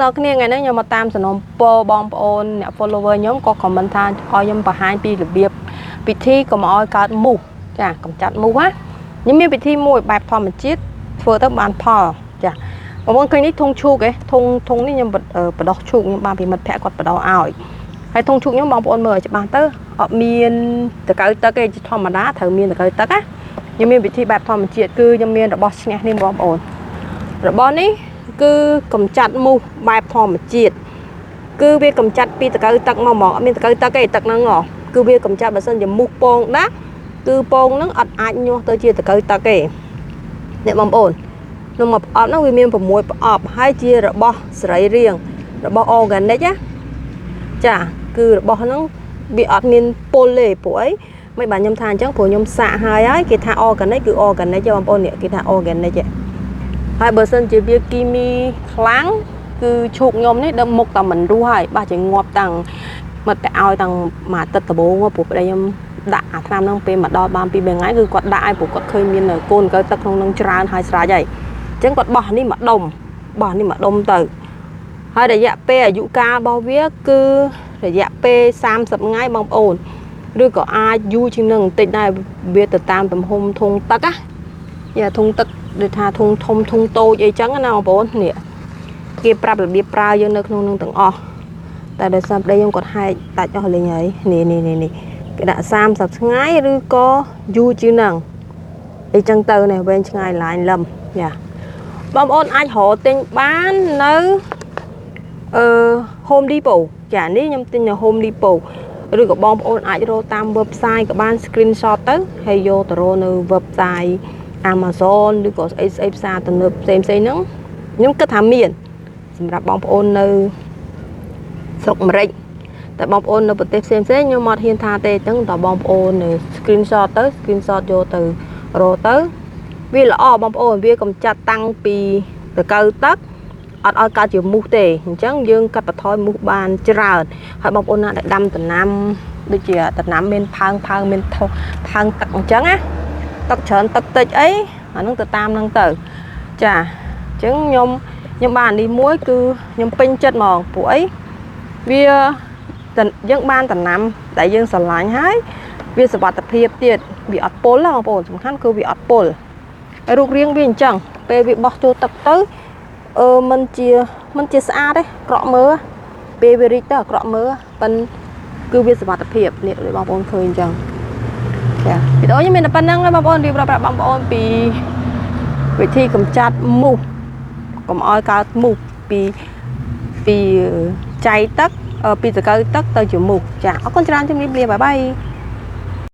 ដល់គ្នាថ្ងៃនេះខ្ញុំមកតាមសំណូមពរបងប្អូនអ្នក follower ខ្ញុំក៏ comment ថាឲ្យខ្ញុំបង្ហាញពីរបៀបពិធីកុំឲ្យកើតមូសចាកម្ចាត់មូសណាខ្ញុំមានពិធីមួយបែបធម្មជាតិធ្វើទៅបានផលចាបងប្អូនឃើញនេះធុងឈូកឯងធុងធុងនេះខ្ញុំបដោះឈូកខ្ញុំបានពីមិត្តភក្តិគាត់បដោះឲ្យហើយធុងឈូកខ្ញុំបងប្អូនមើលឲ្យច្បាស់ទៅអត់មានដង្កូវទឹកទេជាធម្មតាត្រូវមានដង្កូវទឹកណាខ្ញុំមានវិធីបែបធម្មជាតិគឺខ្ញុំមានរបស់ឈ្នះនេះបងប្អូនរបស់នេះគឺកម្ចាត់មូសបែបធម្មជាតិគឺវាកម្ចាត់ពីដង្កូវទឹកមកហ្មងអត់មានដង្កូវទឹកទេទឹកហ្នឹងហ៎គឺវាកម្ចាត់បើសិនជាមូសពងដាក់គឺពងហ្នឹងអត់អាចញាស់ទៅជាដង្កូវទឹកទេអ្នកបងប្អូនក្នុងមួយប្រអប់ហ្នឹងវាមាន6ប្រអប់ហើយជារបស់សរីរាង្គរបស់ organic ណាចាគឺរបស់ហ្នឹងវាអត់មានពុលទេព្រោះអីមិនបានខ្ញុំថាអញ្ចឹងព្រោះខ្ញុំសាកហើយហើយគេថា organic គឺ organic ទេបងប្អូននេះគេថា organic ទេហើយបើសិនជាវាគីមីខ្លាំងគឺឈូកខ្ញុំនេះដឹងមុខតែមិនរស់ហើយបាសជាងាប់តាំងមិត្តទៅឲ្យតាំងមួយអាទិត្យដំបូងព្រោះប្តីខ្ញុំដាក់អាថ្នាំហ្នឹងពេលមកដល់បានពីរថ្ងៃគឺគាត់ដាក់ឲ្យព្រោះគាត់ឃើញមានកូនកៅទឹកក្នុងនឹងច្រើនហើយស្រេចហើយអញ្ចឹងគាត់បោះនេះមកដុំបោះនេះមកដុំទៅហើយរយៈពេលអាយុកាលរបស់វាគឺរយៈពេល30ថ្ងៃបងប្អូនឬក៏អាចយូរជាងនឹងបន្តិចដែរវាទៅតាមទំហំធុងទឹកណាយ៉ាធុងទឹកដូចថាធុងធំធុងតូចអីចឹងណាបងប្អូននេះគេប្រាប់របៀបប្រើយើងនៅក្នុងនឹងទាំងអស់តែដោយសារប្តីខ្ញុំគាត់ហែកដាច់អស់លេងហើយនេះនេះនេះនេះគេដាក់30ថ្ងៃឬក៏យូរជាងហ្នឹងអីចឹងទៅនេះវែងឆ្ងាយឡាញលឹមយ៉ាបងប្អូនអាចរកទិញបាននៅអឺ Home Depot ចានេះខ្ញុំទិញនៅ Home Depot ឬក៏បងប្អូនអាចរកតាម website ក៏បាន screenshot ទៅហើយយកទៅរកនៅ website Amazon ឬក៏ស្អីស្អីផ្សារទំនើបផ្សេងផ្សេងហ្នឹងខ្ញុំគិតថាមានសម្រាប់បងប្អូននៅស្រុកអាមេរិកតែបងប្អូននៅប្រទេសផ្សេងផ្សេងខ្ញុំអត់ហ៊ានថាទេអញ្ចឹងតើបងប្អូន screenshot ទៅ screenshot យកទៅរកទៅវាល្អបងប្អូនវាកំចាត់តាំងពីដង្កូវទឹកអត់ឲ្យកើតជាមូសទេអញ្ចឹងយើងកាត់បន្ថយមូសបានច្រើនហើយបងប្អូនណាដែលដាំដំណាំដូចជាដំណាំមានផើងផើងមានថោផើងទឹកអញ្ចឹងណាទឹកច្រើនទឹកតិចអីអាហ្នឹងទៅតាមហ្នឹងទៅចាអញ្ចឹងខ្ញុំខ្ញុំបាននេះមួយគឺខ្ញុំពេញចិត្តហ្មងពួកអីវាយើងបានដំណាំដែលយើងស្រឡាញ់ហើយវាសុវត្ថិភាពទៀតវាអត់ពុលណាបងប្អូនសំខាន់គឺវាអត់ពុលហើយរូបរាងវាអញ្ចឹងពេលវាបោះចូលទឹកទៅអឺมันជាมันជាស្អាតទេក្រក់មើលពេលវារីកទៅអាក្រក់មើលប៉ិនគឺវាសុវត្ថិភាពនេះដូចបងប្អូនឃើញអញ្ចឹងចាវីដេអូនេះមានតែប៉ុណ្្នឹងហើយបងប្អូនរៀបរាប់ប្រាប់បងប្អូនពីវិធីកម្ចាត់មូសកុំឲ្យកើតមូសពីពីចៃទឹកពីដង្កូវទឹកទៅជាមូសចាអរគុណច្រើនជំរាបលា bye bye.